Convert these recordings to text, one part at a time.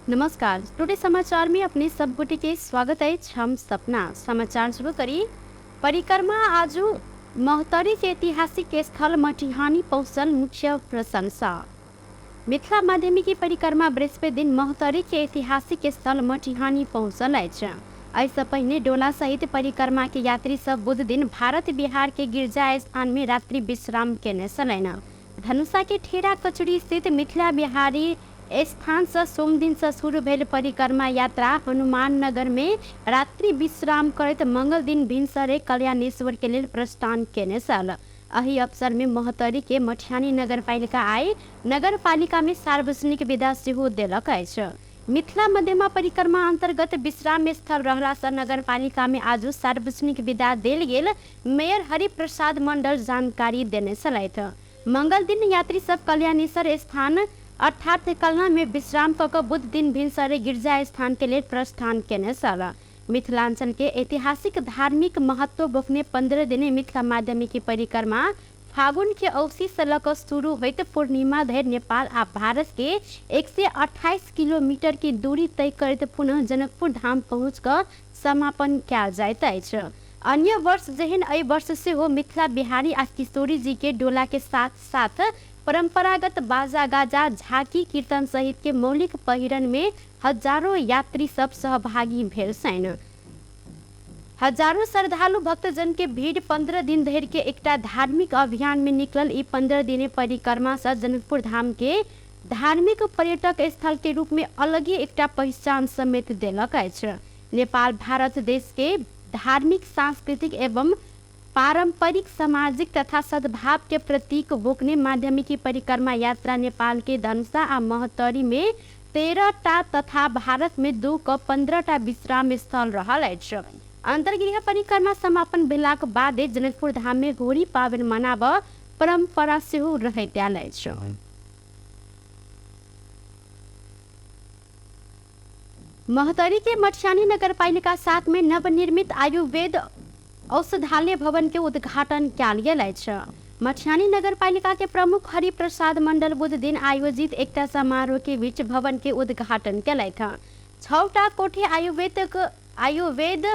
नमस्कार, टुडे समाचार में अपने सब गोटे के स्वागत अछि। हम सपना समाचार शुरू करी। परिक्रमा आजु महोत्तरी के ऐतिहासिक स्थल मटिहानी पहुँचल मुख्य प्रशंसा। मिथिला माध्यमिकी परिक्रमा बृहस्पति दिन महोत्तरी के ऐतिहासिक स्थल मटिहानी पहुँचल अछि। एहिसँ पहिने डोला सहित परिक्रमा के यात्री सब बुध दिन भारत बिहार के गिरजा स्थान में रात्रि विश्राम केने छलनि। धनुषा के ठेरा कचुरी स्थित मिथिला बिहारी स्थान सँ सोमदिन सँ शुरू भेल परिक्रमा यात्रा हनुमान नगर में रात्रि विश्राम करैत मंगल दिन भिनसरे कल्याणेश्वर के लेल प्रस्थान केने छल। एहि अवसर में महोत्तरी के मठियानी नगरपालिका आइ नगरपालिका में सार्वजनिक विदा सेहो देलक अछि। मिथिला मध्यमा परिक्रमा अंतर्गत विश्राम स्थल रहला सँ नगरपालिका में आजु सार्वजनिक विदा देल गेल मेयर हरिप्रसाद मंडल जानकारी देने छलथि। मंगल दिन यात्री सब कल्याणेश्वर स्थान अर्थात कलना में विश्राम क क बुध दिन भिनसरे गिरजा स्थान के लेल प्रस्थान केने छल। मिथिलांचल के ऐतिहासिक धार्मिक महत्व बोकने 15 दिने मिथिला माध्यमिकी परिक्रमा फागुन के औसी से ल क शुरू होइत पूर्णिमा धरि नेपाल आ भारत के 128 किलोमीटर के दूरी तय करैत पुनः जनकपुर धाम पहुँच क समापन कयल जाइत अछि। अन्य वर्ष जेहन एहि वर्ष सेहो मिथिला बिहारी आ किशोरी जी के डोला के साथ साथ परंपरागत बाजा गाजा झांकी कीर्तन सहित के मौलिक पहिरन में हजारों यात्री सब सहभागी भेल छनि। हजारों श्रद्धालु भक्तजन के भीड़ 15 दिन धरि के एकटा धार्मिक अभियान में निकलल ई 15 दिने परिक्रमा से जनकपुर धाम के धार्मिक पर्यटक स्थल के रूप में अलगे एकटा पहिचान समेत देलक अछि। नेपाल भारत देश के धार्मिक, सांस्कृतिक एवं पारंपरिक सामाजिक तथा सद्भाव के प्रतीक बोकने माध्यमिकी परिक्रमा यात्रा नेपाल के धनुषा आ महोत्तरी में 13 टा तथा भारत में 2 क 15 टा विश्राम स्थल रहल अछि। अंतर्गृह परिक्रमा समापन भेलाक बादे जनकपुर धाम में होरी पाबनि मनाब परंपरा सेहो रहैत आयल अछि। महोत्तरी के मठियानी नगरपालिका 7 में नवनिर्मित आयुर्वेद औषधालय भवन के उद्घाटन कयल गेल अछि। मठियानी नगरपालिका के प्रमुख हरिप्रसाद मंडल बुध दिन आयोजित एकटा समारोह के बीच भवन के उद्घाटन केलथि। 6टा कोठी आयुर्वेद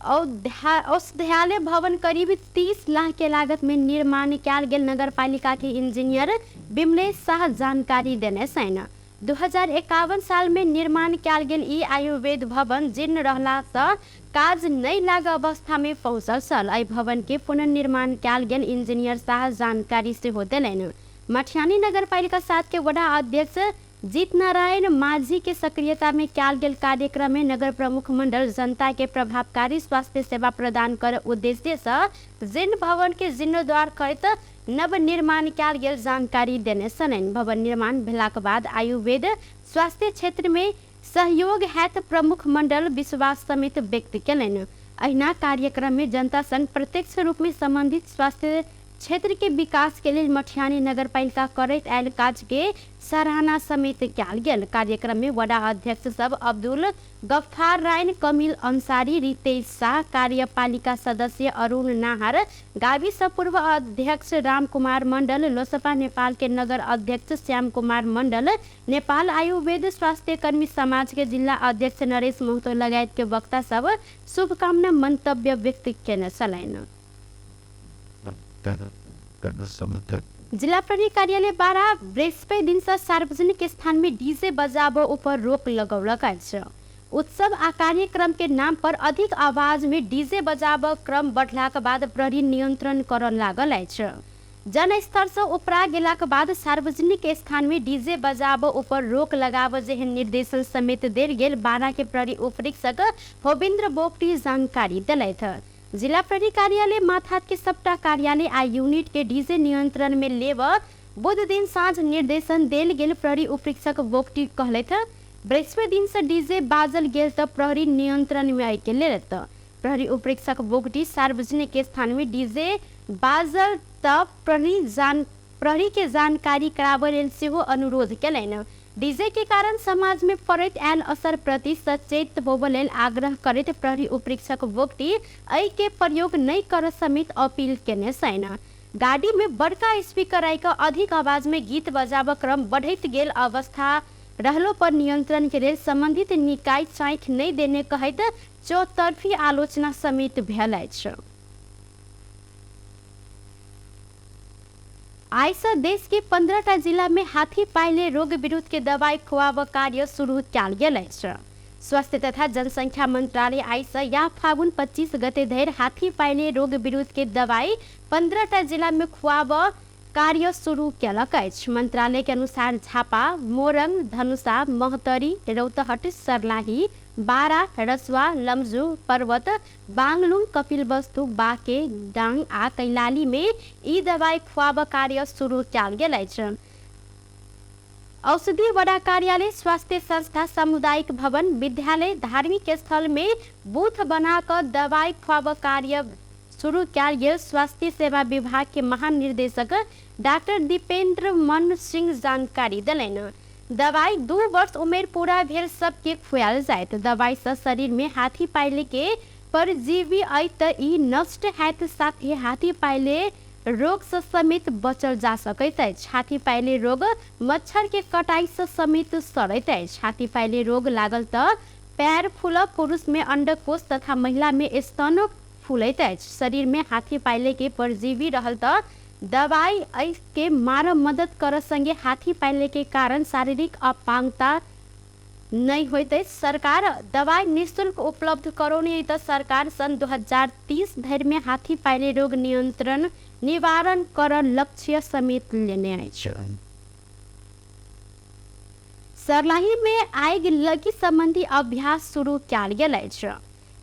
औषधालय भवन करीब 30 लाख के लागत में निर्माण कयल गेल नगरपालिका के इंजीनियर विमलेश शाह जानकारी देने छनि। 2051 साल में निर्माण कयल गेल ई आयुर्वेद भवन जीर्ण रहला सँ काज नहि लाग अवस्था में पहुँचल छल। एहि भवन के पुनर्निर्माण कयल गेल इंजीनियर शाह जानकारी सेहो देलनि। मठियानी नगरपालिका 7 के वडा अध्यक्ष जीतनारायण माझी के सक्रियता में कयल गेल कार्यक्रम में नगर प्रमुख मंडल जनता के प्रभावकारी स्वास्थ्य सेवा प्रदान कर उद्देश्य सँ जीर्ण भवन के जीर्णोद्धार करैत नव निर्माण कयल गेल जानकारी देने छलनि। भवन निर्माण भेलाक बाद आयुर्वेद स्वास्थ्य क्षेत्र में सहयोग हैत प्रमुख मंडल विश्वास समेत व्यक्त केलनि। अहिना कार्यक्रम में जनता संग प्रत्यक्ष रूप में संबंधित स्वास्थ्य क्षेत्र के विकास के लेल मठियानी नगरपालिका करैत आयल काज के सराहना समेत कयल गेल। कार्यक्रम में वडा अध्यक्ष सब अब्दुल गफ्फार रायन, कमिल अंसारी, रितेश शाह, कार्यपालिका सदस्य अरुण नाहर, गाविस पूर्व अध्यक्ष राम कुमार मंडल, लोसपा नेपाल के नगर अध्यक्ष श्याम कुमार मंडल, नेपाल आयुर्वेद स्वास्थ्य कर्मी समाज के जिल्ला अध्यक्ष नरेश महतो लगायत के वक्ता सब शुभकामना मंतव्य व्यक्त केने छलनि। जिला प्रहरी कार्यालय 12 बृहस्पति दिन से सार्वजनिक स्थान में डीजे बजाब ऊपर रोक लगौलक अछि। उत्सव आ कार्यक्रम के नाम पर अधिक आवाज में डीजे बजाब क्रम बढ़लाक बाद प्रहरी नियंत्रण करऽ लागल अछि। जनस्तर से उपरा गेलाक बाद सार्वजनिक स्थान में डीजे बजाब ऊपर रोक लगाब जेहन निर्देशन समेत देल गेल 12 के प्रहरी उपरीक्षक होबिन्द्र बोगटी जानकारी देलथि। जिला प्रहरी कार्यालय माथात के सबटा कार्यालय आ यूनिट के डीजे नियंत्रण में लेब बुध दिन साँझ निर्देशन देल गेल प्रहरी उपरीक्षक बोगटी कहलथि। बृहस्पति दिन से डीजे बाजल गेल त प्रहरी नियंत्रण में आइ के लेलत। प्रहरी उपरीक्षक बोगटी सार्वजनिक स्थान में डीजे बाजल त प्रहरी के जानकारी कराबय लेल सेहो अनुरोध केलनि। डीजे के कारण समाज में पड़ैत आयल असर प्रति सचेत होबय लेल आग्रह करैत प्रहरी उपरीक्षक बोगटी एहि के प्रयोग नहि करऽ समेत अपील केने छनि। गाड़ी में बड़का स्पीकर आइ कऽ अधिक आवाज में गीत बजाबऽ क्रम बढ़ैत गेल अवस्था रहलो पर नियंत्रण के लेल संबंधित निकाय चाँखि नहि देने कहैत चौतरफी आलोचना समेत भेल अछि। आइ सँ देश के 15 टा जिला में हाथी पाइले रोग विरुद्ध के दवाई खुआब कार्य शुरू कयल गेल अछि। स्वास्थ्य तथा जनसंख्या मंत्रालय आइ सँ या फागुन 25 गते धरि हाथी पाइले रोग विरुद्ध के दवाई 15 टा जिला में खुआब कार्य शुरू केलक अछि। मंत्रालय के अनुसार झापा, मोरंग, धनुषा, महोत्तरी, रौतहट, सर्लाही, बारा, रसुवा, लमजू, पर्वत, बांगलुंग, कपिलवस्तु, बाँके, डांग आ कैलाली में ई दवाई खुआब कार्य शुरू कयल गेल अछि। औषधि वडा कार्यालय, स्वास्थ्य संस्था, सामुदायिक भवन, विद्यालय, धार्मिक स्थल में बूथ बना कऽ दवाई खुआब कार्य शुरू कयल गेल स्वास्थ्य सेवा विभाग के महानिर्देशक डाक्टर दीपेंद्र मन सिंह जानकारी देलनि। दवाई 2 वर्ष उमेर पूरा भेल सबके खुआयल जायत। दवाई सँ शरीर में हाथी पाइले के परजीवी अइ त ई नष्ट हैत, साथ ही हाथी पाइले रोग सँ समेत बचल जा सकैत अछि। हाथी पाइले रोग मच्छर के कटाई सँ समेत सड़ैत अछि। हाथी पाइले रोग लागल त पैर फूलब, पुरुष में अंडकोश तथा महिला में स्तन फूलैत अछि। शरीर में हाथी पाइले के परजीवी रहल त दवाई एहि के मारऽ मदद करऽ संगे हाथी पाइले के कारण शारीरिक अपांगता नहि होइत अछि। सरकार दवाई निःशुल्क उपलब्ध करौने त सरकार सन् 2030 धरि में हाथी पाइले रोग नियंत्रण निवारण करऽ लक्ष्य समेत लेने अछि। सर्लाही में आगि लगी संबंधी अभ्यास शुरू कयल गेल अछि।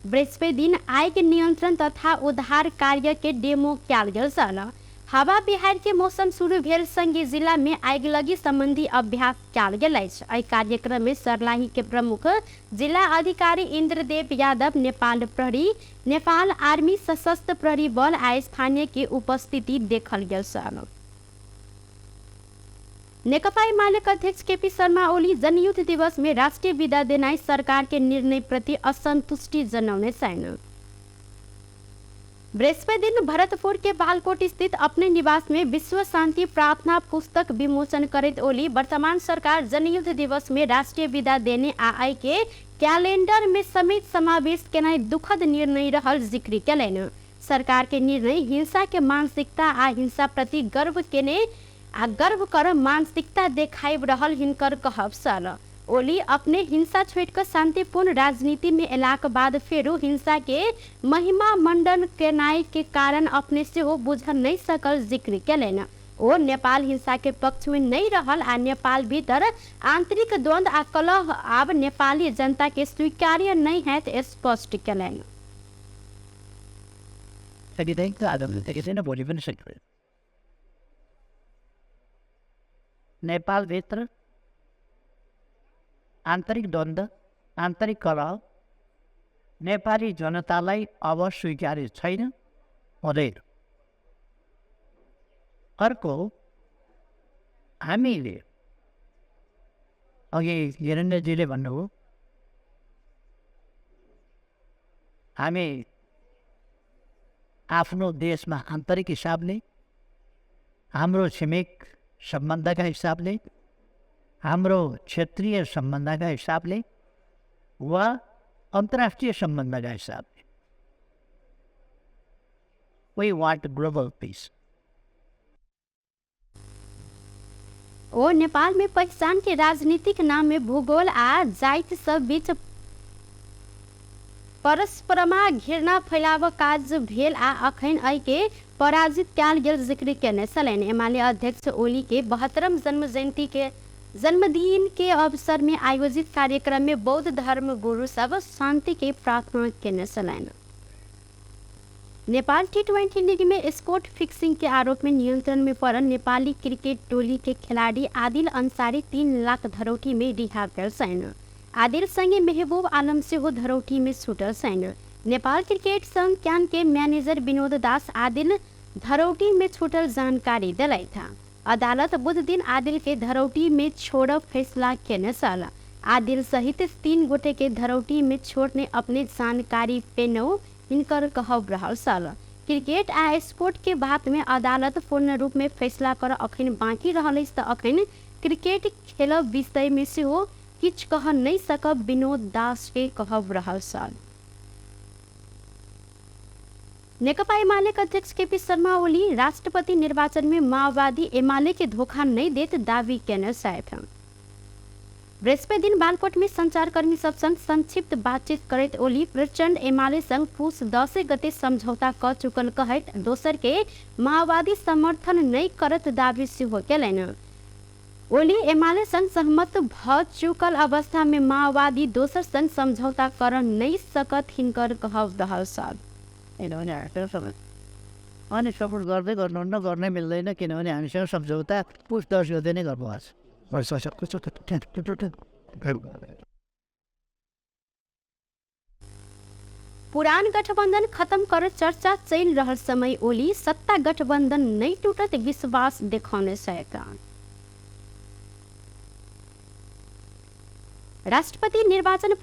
बृहस्पति दिन आगि नियंत्रण तथा उद्धार कार्य के डेमो कयल गेल छल। हवा बिहार के मौसम शुरू भेल संगे जिला में आगिलगी संबंधी अभ्यास कयल गेल अछि। एहि कार्यक्रम में सर्लाही के प्रमुख जिला अधिकारी इंद्रदेव यादव, नेपाल प्रहरी, नेपाल आर्मी, सशस्त्र प्रहरी बल आ स्थानीय के उपस्थिति देखल गेल छल। नेकपा एमाले अध्यक्ष केपी शर्मा ओली जनयुद्ध दिवस में राष्ट्रिय विदा देनाई सरकार के निर्णय प्रति असंतुष्टि जनौने छन्। बृहस्पति दिन भरतपुर के बालकोट स्थित अपने निवास में विश्व शांति प्रार्थना पुस्तक विमोचन करैत ओली वर्तमान सरकार जनयुद्ध दिवस में राष्ट्रिय विदा देने आ एहि के कैलेंडर में समेत समावेश केनाइ दुखद निर्णय रहल जिक्र केलनि। सरकार के निर्णय हिंसा के मानसिकता आ हिंसा प्रति गर्व केने आ गर्व कर मानसिकता देखाइब रहल हिनकर कहब छल। ओली अपने हिंसा छोड़ि कऽ शांतिपूर्ण राजनीति में एलाक बाद फेरो हिंसा के महिमा मंडन केनाइ के कारण अपने सेहो बुझ नहि सकल जिक्र केलनि। ओ नेपाल हिंसा के पक्ष में नहि रहल आ नेपाल भीतर आंतरिक द्वंद्व आ कलह आब नेपाली जनता के स्वीकार्य नहि हैत स्पष्ट केलनि। भोलि पनि सक्यो। नेपालभित्र आन्तरिक द्वन्द्व, आन्तरिक कलह नेपाली जनतालाई अब स्वीकार्य छैन, हुँदैन। अर्को, हामीले अघि हिरण्यजीले भन्नुभयो, हामी आफ्नो देशमा आन्तरिक हिसाबले, हाम्रो छिमेक सम्बन्धका हिसाबले, हाम्रो क्षेत्रीय सम्बन्धका हिसाबले वा अन्तर्राष्ट्रिय सम्बन्धका हिसाबले we want global peace. ओ नेपाल में पहिचान के राजनीतिक नाम में भूगोल आ जाति सब बीच परस्परमा घृणा फैलाव काज भेल आ अखन एहि के पराजित कयल गेल जिक्र केने छलनि। एमाले अध्यक्ष ओली के 72 जन्म जयंती के जन्मदिन के अवसर में आयोजित कार्यक्रम में बौद्ध धर्म गुरु सब शांति के प्रार्थना केने छलनि। नेपाल टी20 लीग में स्पोर्ट फिक्सिंग के आरोप में नियंत्रण में पड़ल नेपाली क्रिकेट टोली के खिलाड़ी आदिल अंसारी 3 लाख धरौटी में रिहा भेल छनि। आदिल संगे मेहबूब आलम सेहो धरौटी में छूटल छनि। नेपाल क्रिकेट संघ क्यान के मैनेजर विनोद दास आदिल धरौटी में छूटल जानकारी देलथि। अदालत बुध दिन आदिल के धरौटी में छोड़ब फैसला केने छल। आदिल सहित 3 गोटे के धरौटी में छोड़ने अपने जानकारी पेनौ हिनकर कहब रहल छल। क्रिकेट आ स्पोर्ट के बात में अदालत पूर्ण रूप में फैसला कर अखन बाकी रहल अछि त अखन क्रिकेट खेलब विषय में सेहो किछु कह नहि सकब विनोद दास के कहब रहल छल। नेकपा एमाले के अध्यक्ष केपी शर्मा ओली राष्ट्रपति निर्वाचन में माओवादी एमाले के धोखा नहीं देत दावी केने छथि। बृहस्पति दिन बालकोट में संचारकर्मी सब संग संक्षिप्त बातचीत करैत ओली प्रचण्ड एमाले संग पुस 10 गते समझौता क चुकल कहैत दोसर के माओवादी समर्थन नहीं करत दावी सेहो केलनि। ओली एमाले संग सहमत भ चुकल अवस्था में माओवादी दोसर संग समझौता कर नहीं सकत हिनकर कहब रहल छल। किनभने हामीसँग अनि सपोर्ट गर्दै गर्नुहुन्न, गर्नै मिल्दैन, किनभने हामीसँग सम्झौता पुस 10 गते नै गर्नुभएको छ। पुरान गठबन्धन खत्म कर चर्चा चलि रहल समय ओली सत्ता गठबन्धन नहीं टूटत विश्वास देखाउने सहायता। राष्ट्रपति निर्वाचन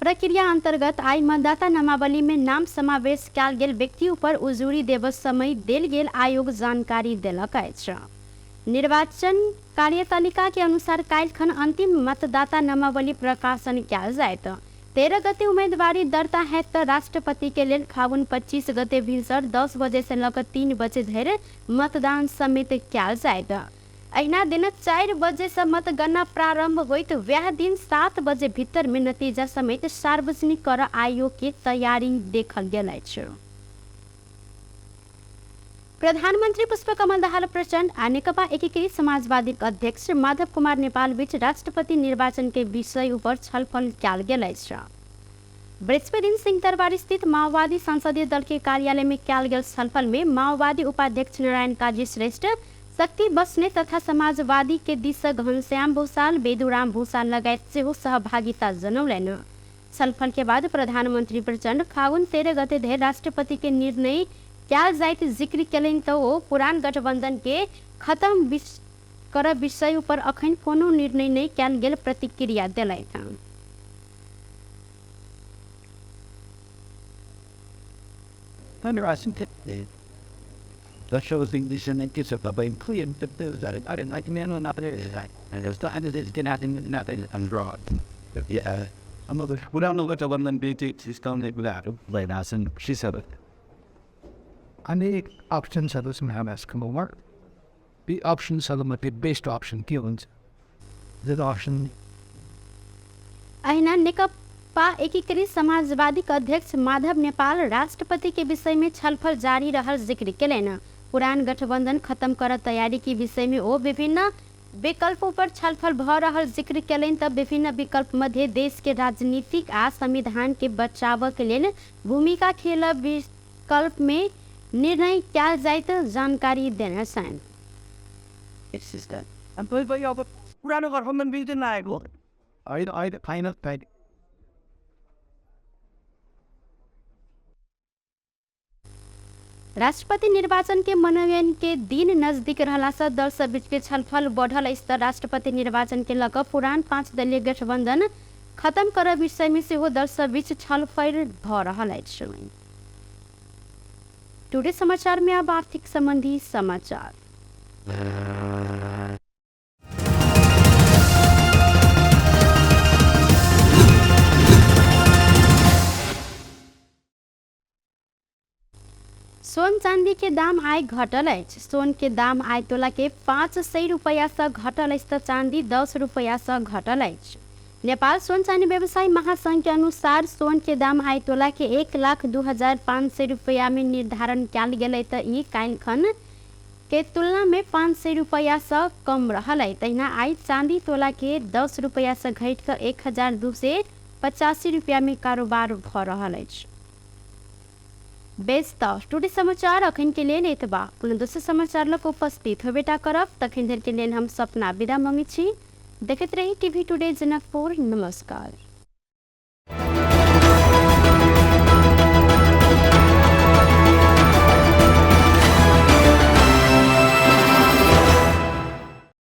प्रक्रिया अंतर्गत आई मतदाता नामावली में नाम समावेश कयल गेल व्यक्ति ऊपर उजूरी देव समय देल गेल आयोग जानकारी देलक अछि। निर्वाचन कार्यतालिका के अनुसार काल्हिखन अंतिम मतदाता नामावली प्रकाशन कयल जायत। 13 गते उम्मीदवारी दर्ता हैत त राष्ट्रपति के लेल फागुन 25 गते भिनसर 10 बजे से लऽ कऽ 3 बजे धरि मतदान समेत कयल जायत। अहिना दिन 4 बजे से मतगणना प्रारंभ होइत वएह दिन 7 बजे भीतर में नतीजा समेत सार्वजनिक कर आयोग के तैयारी देखल गेल अछि। प्रधानमन्त्री पुष्पकमल दाहाल प्रचण्ड आ नेकपा एकीकृत समाजवादी अध्यक्ष माधव कुमार नेपाल बीच राष्ट्रपति निर्वाचन के विषय ऊपर छलफल कयल गेल अछि। बृहस्पति दिन सिंहदरबार स्थित माओवादी संसदीय दल के कार्यालय में कयल गेल छलफल में माओवादी उपाध्यक्ष नारायण काजी श्रेष्ठ, शक्ति बस्ने तथा समाजवादी के दिस घनश्याम भूषाल, बेदुराम भूषाल लगायत सेहो सहभागिता जनौलनि। छलफल के बाद प्रधानमन्त्री प्रचण्ड फागुन 13 गते धरि राष्ट्रपति के निर्णय कयल जाइत जिक्र केलनि त ओ पुरान गठबन्धन के खत्म कर विषय ऊपर अखन कोनो निर्णय नहि कयल गेल प्रतिक्रिया देलथि। अनेक अप्सन्सहरू छन् हामीहरूकोमा। अप्सन्सहरूमध्ये बेस्ट अप्सन के हुन्छ? अप्सन अहिना नेकपा एकीकृत समाजवादी अध्यक्ष माधव नेपाल राष्ट्रपति के विषय में छलफल जारी रहल जिक्र केलनि। पुरान गठबंधन खत्म कर तैयारी के विषय में ओ विभिन्न विकल्प पर छलफल भ रहल जिक्र केलनि त विभिन्न विकल्प मध्ये देश के राजनीतिक आ संविधान के बचाव के लेल भूमिका खेल विकल्प में निर्णय कयल जाइत जानकारी देने छनि। पुरानो गठबन्धन बिग्रिन लागेको अहिले फाइनल फाइट। राष्ट्रपति निर्वाचन के मनोनयन के दिन नजदीक रहला से दल सब बीच के छलफल बढ़ल अछि त राष्ट्रपति निर्वाचन के लऽ कऽ पुरान 5 दलीय गठबंधन खत्म करऽ विषय में सेहो दल सब बीच छलफल भऽ रहल अछि। टुडे समाचार में अब आर्थिक संबंधी समाचार। सोन चांदी के दाम आइ घटल अछि। सोन के दाम आइ तोला के 500 रुपैया से घटल अछि त चांदी 10 रुपैया से घटल अछि। नेपाल सोन चांदी व्यवसायी महासंघ के अनुसार सोन के दाम आइ तोला के 1,02,500 रुपैया में निर्धारण कयल गेलै त ई काल्हिखन के तुलना में 500 रुपैया से कम रहल है। तहिना आइ चांदी तोला के 10 रुपैया से घटि कऽ 1,285 रुपैया में कारोबार भऽ रहल अछि। बेस त टुडे समाचार अखन के लेल एतबा। कोनो दोसर समाचार लऽ कऽ उपस्थित होबेटा करब। तखन धरि के लेल हम सपना विदा मंगै छी। देखैत रही टीवी टुडे जनकपुर। नमस्कार।